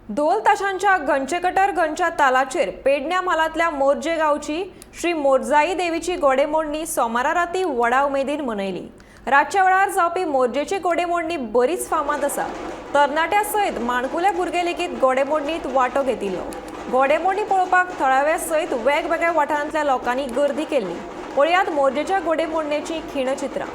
धोल ताशांच्या गंचेकटर गंच्या तालाचेर पेडण्या म्हालांतल्या मोरजे गांवची श्री मोरजाई देवीची गोडेमोडणी सोमारा राती व्हडा उमेदीन मनयली. रातच्या वेळार जावपी मोरजेची गोडेमोडणी बरीच फामाद आसा. तरणाट्या सयत माणकुले भुरगे लेगीत गोडेमोडणीत वांटो घेतिल्लो. गोडेमोडणी पळोवपाक थळाव्या सयत वेगवेगळ्या वाठारांतल्या लोकांनी गर्दी केल्ली. पळयात मोरजेच्या गोडेमोडणेची खीणचित्रां.